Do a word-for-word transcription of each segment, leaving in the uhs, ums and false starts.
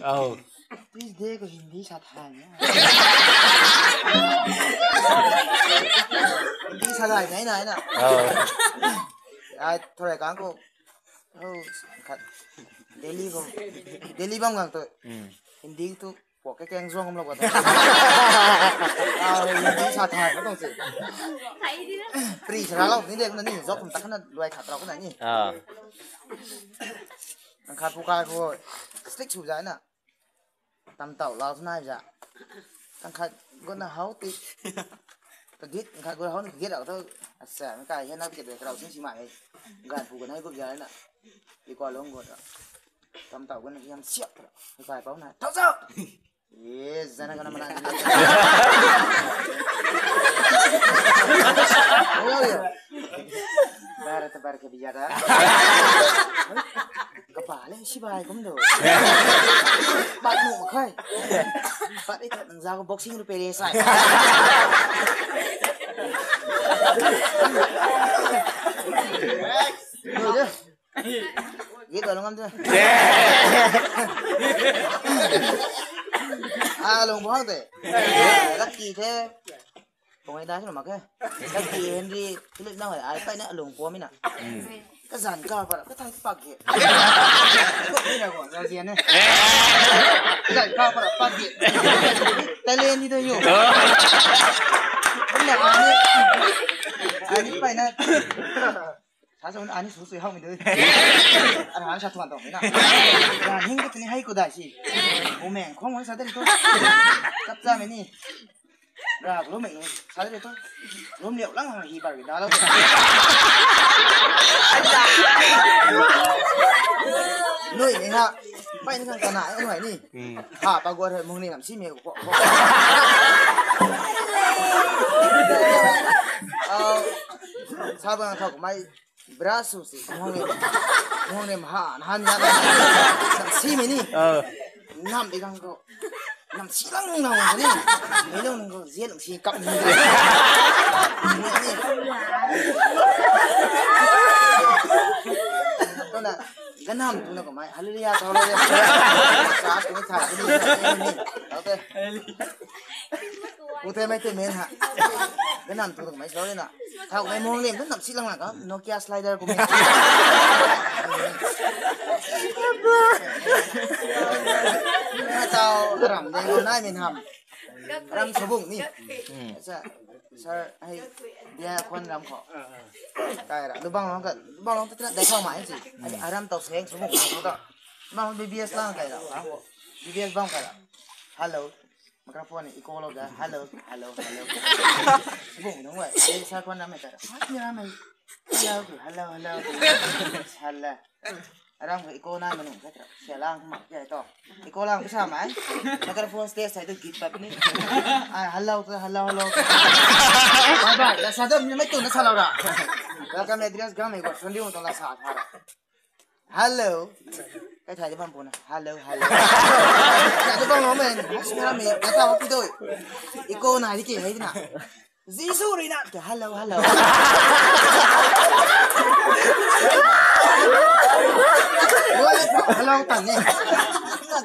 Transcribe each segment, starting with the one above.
Oh. Tuesday ko Hindi sa thai na. Hindi sa thai na na na. Oh. Ai, thore kang ko. Oh, khat. Delhi ko. Delhi bam gang to. Hmm. Hindi tu pok ke keng zuang lo ko. Ah, Hindi sa thai na tong si. Pri sa lo ni de na ni. Zok kum tak na luai khat rau ko na ni. Ah. Ang khat pu kai ko. Strict su zai na. Tam tau lau nai za. Tang khat guna hau ti. Kagit, khat guna hau ni kagit rau tu. Asa, kai he na kagit rau sing si mai. Gan pu guna gup za na. Di kwa long guna. Tam tau guna hiam siap ra. Kai pau na. Tau zau. Yes, zana gana mana. Yo yo. Bara ta bara ke biya da. Kapa le sibai kum do. Pat mu khai. Pat itu nang za ko boxing ru pere sai. Yo yo. Git ba lungam tu. Ah, lung buang te. Lucky te. Kung ai dai sina mak khe. Lucky Henry Philip nang ai pai na lung buang mina. Ka zan ka para ka thai pak ge. Ko mina ko ga zian ne. Ka zan ka para pak ge. Talent ni do yo. Mina ani. Ani pai na. Sa sa ani su sui hau mi dui. Ara sa thuan tong na. Ra hing ko tini hai ko dai si. Bo meng khong sa de to. Kap cha me ni. Ra lo me sa de to. Lum liau lang hi bar da lo. Nui ni ha. Pai ni kan kana ai nui ni. Ha pa gua mung ni nam si me ko. Au. Sa ba thau mai. Brush sw si, muang ni, muang ni maha, nahan ya, nam si mi ni. Nam di gang ko, nam si lang nang ni. Mi lang nang ko, zia lang si kap ni. Tuna, ganam tuna ko mai, hallelujah, hallelujah. Sa tu ni tha ni. Okay. Pu the mai the men ha. Ganam tu mai slow na. Thau mai mong nem nam si lang na ka. Nokia slider ko men. Tau ram de ko nai men ham. Ram sabung ni. Sa sir ai dia khon ram ko. Kai ra. Lu bang long ka. Lu bang long tu na dai thau mai si. Ai ram tau seng sabung ko ta. Bang B B S lang kai ra. B B S bang kai ra. Hello. Microphone ni echo lo da. Hello, hello, hello. Bung nung wai. Eh, sa kwan na mai ta. Ni na mai. Hello, hello, hello. Hello. Aram ko echo na manu ka tra. Sia lang ma kya to. Echo lang sa mai. Microphone stage sai to git pat ni. Ai hello to hello hello. Bye bye. La sa dam ni mai tu na sa lo ra. Welcome address gam e ko. Sunday to la sa tha ra. Hello. Kai thai bam puna. Hello, hello. Kai bam lo men. Asmira me. Kata ho pidoi. Echo na di ke hai na. Jisu ri na. Hello, hello. Hello tan ni.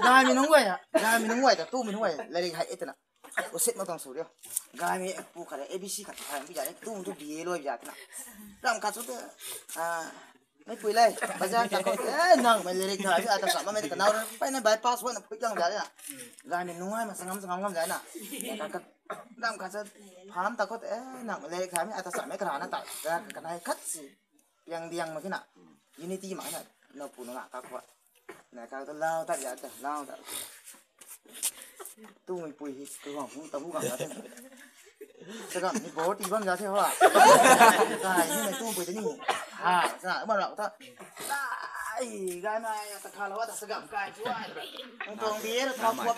Gay mi nunc guay a. Gay mi nunc guay ta tu mi nunc guay. Lairik hei e twna. Usit ma tuang sw rio. Gay mi pu khat A B C khat thai pi ja. Tu tu B A loi ja twna. Ram khat sw te. Ah, Meipui le, bazar ta khou, eh, nang mei lairik thai, ata sa ma mei ta kanau ra, pai na bypass wan na phui lang ja na. Gay mi nungai ma sangam sangam ngam ja na. Ka, ka, dam khat sa, pham ta khou, eh, nang mei lairik thai, ata sa mei kara na ta, ka, ka nai khat si, piang diang ma kina, unity ma kina, na pu na nga ka khou. Na ka ta lau ta ja ta, lau ta. Tu mei pui hi, tu hong hung ta hu gang ta. Sagam ni bor ti bam ja the ho. Kai ni mei tu pui ta ni. Ha, sa ma rau ta. Ai, gay mai ta kha lo ta sagam kai chu ai. Ang tong bi ra tha phuak.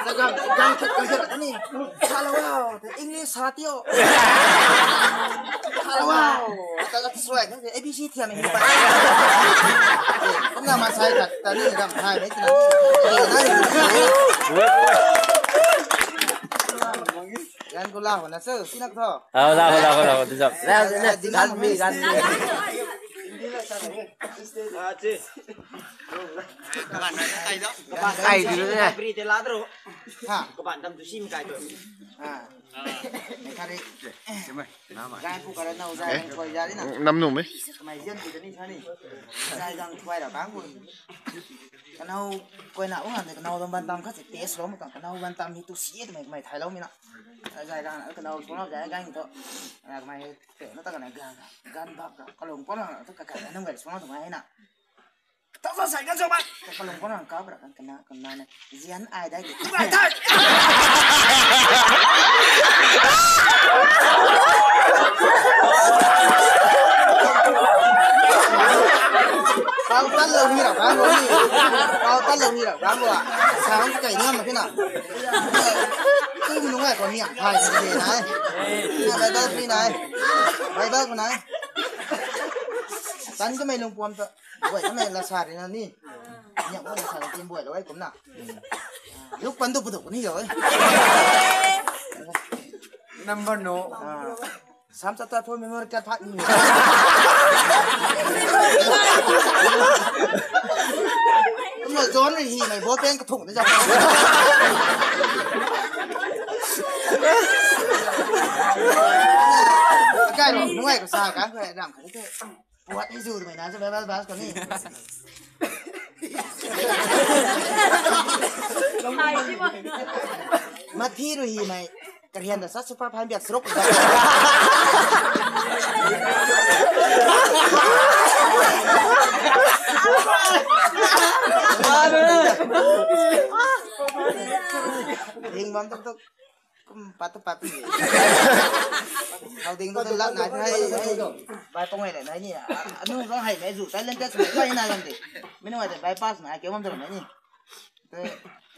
Sagam, gang khat kai ni. Hello, English sa tio. Hello, ta ka suai na A B C thiam ni pa. Kumna ma sai khat ta ni ram thai ni tina. Ni na ni. Gan ko la ho na sir, sinak tho. Hau, la ho, la ho, la ho, tu jam. La, la, la, gan mi, gan mi. Ai, tu na. Bri te la dro. Ha. Kaban dam tu sim kai tu. Ah. Kari. Gan ko kara na uzai ko ya ri na. Nam nu me. Kamei zian ti ni sa ni. Zai gang thuai ra bang ko. Kanau koi na ung han de kanau dam ban tam khat si test lou ma tang kanau ban tam hi tu si de mei mei thai lou mi na. Zai gang kanau sung lou zai gang to. Ana kamei te na ta kana gang gan bak ka kalung pon na to ka ka na ngai sung lou tu mai na. Ta sa sai gan so bai. Kalung pon na ka bra kan kana kana na. Zian ai dai ki. Bai dai. Kau tan lou ni rau kang ni. Kau tan lou ni rau kang a. Sa hong kai ni ma kina. Tu nung ai ko ni a. Hai ni nai. Bible ni nai. Bible ko nai. Tan ko mei lung puam ta. Buai kamei la sa ri na ni. Niak buai la sa ri tim buai la wai kumna. Luk pan tu pu tu ni yo. Number no. Sam sa ta phone memory card phat ni. Kum na John ri hi mei ball pen ka thung na ja. Kai ro, nungai ko sa ka, kai ram ka ni te. Puat hi zu mei na, zu Bible verse ko ni. Mathi ru hi mei, karian da sa super fine biak srok. Hing bam tuk tuk. Kum pat tu pat tu. Hau ding tu lat nai hai, hai. Bai pong hai le nai ni. Anu rong hai mei zu, talented mei, bai nai lam de. Mei nai de, bai pass nai, keu bam tu nai ni. Te,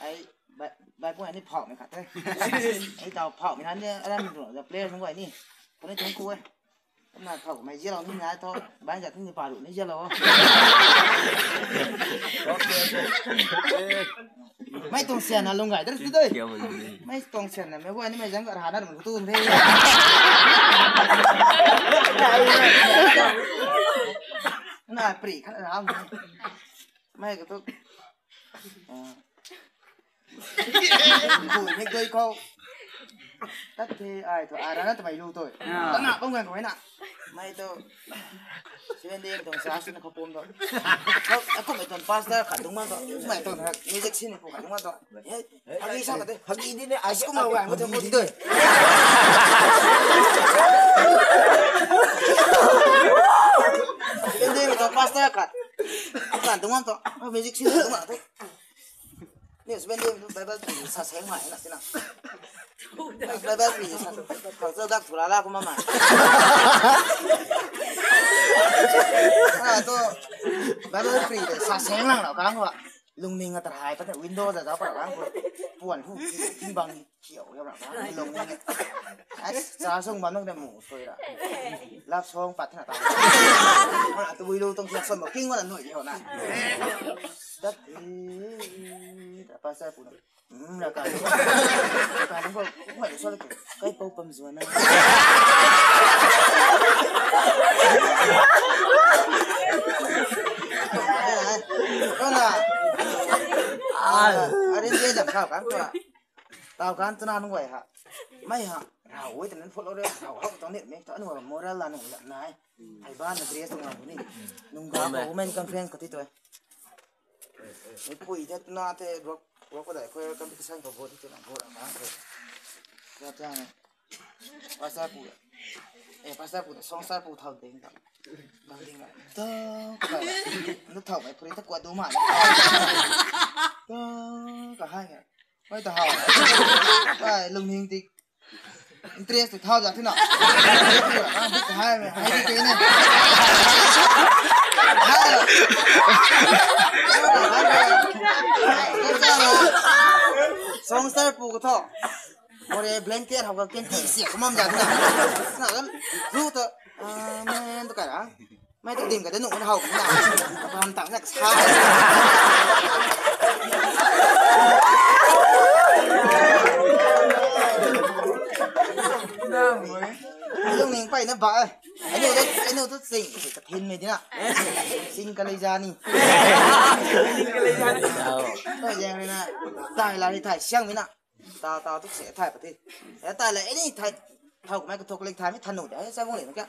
ai, bai, bai pong hai ni phau mei khat te. Ai tau phau mei nan ni, aram tu, the player nung hai ni. Kau ni tung ku e. Kumna thau mei zia lou ni nai tho, bai zat ni pa ru ni zia lou. Mei tuang sian na lung gai dar si doi. Mei tuang sian na mei guay ni mei zang ka ra na ru tu the. Na pri khat ra. Mei ka tu. Bui hek doi khou. Tat the ai thu, ai rana twmei lu tui. Ah. Tana bam guang khou na. Mei tu. Seven day tuang sa sina khou pum tu. Akum mei tuang pastor khat dung man tu. Mei tuang music scene pu khat dung man tu. Hei, hagi sa khat de. Hagi di ne, ai kum ma guang ma tu pu di doi. Seven day tuang pastor khat. Khat dung man tu. Music scene dung man tu. Ni Seven Day Bible pi sa seng mai na tina. Bible pi sa, khang zau dak thura la kumna mai. Ah, tu Bible pi sa seng lang na kang wa. Lungning ata hai pat window da da pat kang wa. Puan hu ting bang kiu ya ra kang lungning. Ai, sa sung bam nang de mu soi ra. Love song pat na ta. Tu wi lu tong kiu song ma king wa na noi yo na. Tat e, ta pastor pu na. Hmm, na kai. Kai nang ko, ko hai sa ke. Kai pau pam zuan na. Ko na. Ah, arin dia lam kau kan ko. Tau kan tuna nung wai ha. Mai ha. Rau wai tana follow re. Rau hau tong net me. Tau nung moral la nung la nai. Hai ba na dress nung ni. Nung ga women conference ko ti to. Ni pui the tuna the rock, rock ko dai khou competition khou vote the tuna vote ang khou. Kya chang. Pastor pu. Eh, pastor pu, song star pu thau ding ta. Thau ding ta. To, ka. Ndu thau mai puri ta kwa du ma. To, ka hai. Mai ta hau. Ai, lungning tik. Interest thau ja thina. Hai, hai, hai, hai, ne. Hai. Song star pu ko tho. More blanket hau ka kenti sia kumam ja thina. Na kan. Lu to. Amen to kai ra. Mai tu dim ka de nung hau na. Ka pam tang na sa. Lungning peyna ba e. Aniu tu, aniu tu sing kathinmei dina. Sing kalei zani. Oi, zang rui na. Tai la ri thai siangmei na. Ta ta tu se thai pa the. E tai la any thai. Thau kamei kathok lei thaimei thanu de. Sa bung le na kya.